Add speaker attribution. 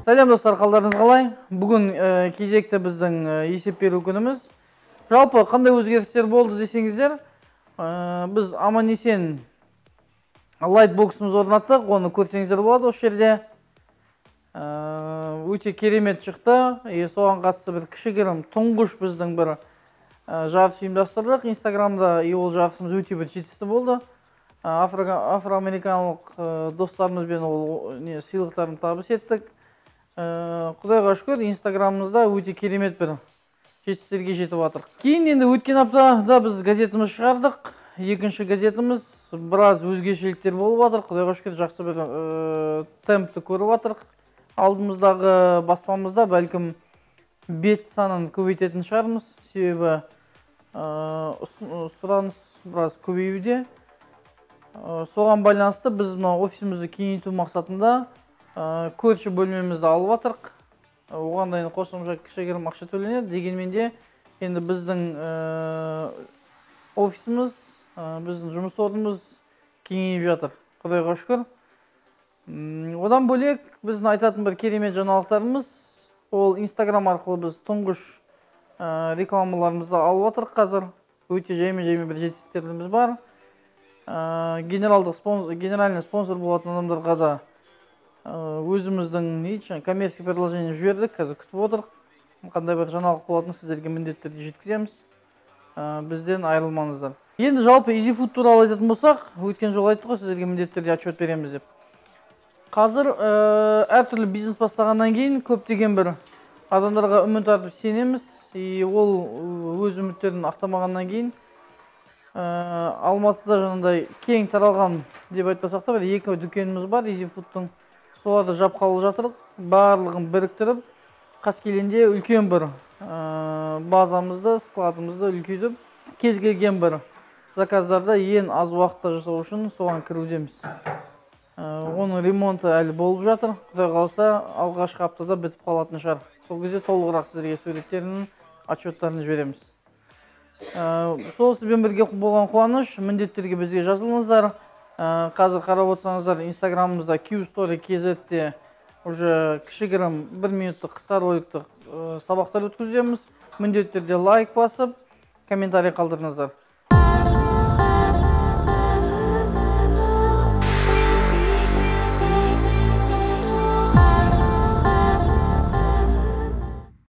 Speaker 1: Сәлем, достар, қалдарыңыз қалай? Бүгін кезекті біздің есеп беру күніміз. Жалпы қандай өзгерістер болды десеңіздер, біз аман есен лайтбоксымыз орнаттық, оны көрсеңіздер болады осы жерде. Өте керемет шықты. И соған қатысты бір кішігірім тұңғыш біздің бір жарыс ұйымдастырдық Инстаграмда, и ол жарысымыз өте бір жетісті болды. Афроамерикалық достарымызбен ол не сыйлықтарын табыс еттік. Құдайға шүкір, Инстаграмымызда өте керемет бір жетістіктерге жетіп жатыр. Кейін енді өткен аптада біз газетіміз шығардық. Екінші газетіміз, біраз өзгешеліктер болып жатыр. Құдайға шүкір, жақсы бір темпті көріп жатырық. Алдымыздағы баспамызда бәлкім бет санын көбейтетін шығармыз. Себебі сұраныс біраз көбеюде. Соған байланысты біз мына офисімізді кеңейту мақсатында көрші бөлмемізді алып жатырық. Оған да енді қосымша кішігірім ақша төленеді. Дегенмен де енді біздің офисіміз, біздің жұмыс орнымыз кеңейіп жатыр. Құдайға шүкір. Одан бөлек біздің айтатын бір керемет жаңалықтарымыз, ол Инстаграм арқылы біз тұңғыш рекламаларымызды алып жатырық қазір. Өте жаймен-жаймен бір жетістіктеріміз бар. Генералдық спонсор, генеральный спонсор болатын адамдарға да өзіміздің не дейді, коммерческий предложение жібердік, қазір күтіп отырық. Қандай бір жаңалық болатынын сіздерге міндетті түрде жеткіземіз. Бізден айырылмаңыздар. Енді жалпы Easy Food туралы айтатын болсақ, өткен жолы айттық қой, сіздерге міндетті түрде отчет береміз деп. Қазір әртүрлі бизнес бастағаннан кейін көптеген бір адамдарға үміт артып сенеміз, и ол өз үміттерін ақтамағаннан кейін Алматыда жаңағыдай кең таралған деп айтпасақ та, бір екі дүкеніміз бар Easy Food'тың, соларды жапқалы жатырық. Барлығын біріктіріп, Қаскелеңде үлкен бір базамызды, складымызды үлкейтіп, кез келген бір заказдарды ең аз уақытта жасау үшін соған кірудеміз. Оның ремонты әлі болып жатыр. Құдай қаласа, алғашқы аптада бітіп қалатын шығар. Сол кезде толығырақ сіздерге суреттерін, отчеттарын жібереміз. Сол сізбен бірге болған Қуаныш, міндетті түрде бізге жазылыңыздар. Қазір қарап отырсаңыздар, Инстаграмымызда Q Story KZ-те уже кішігірім бір минуттық қысқа роликтік сабақтар өткіземіз. Міндетті түрде лайк басып, комментарий қалдырыңыздар.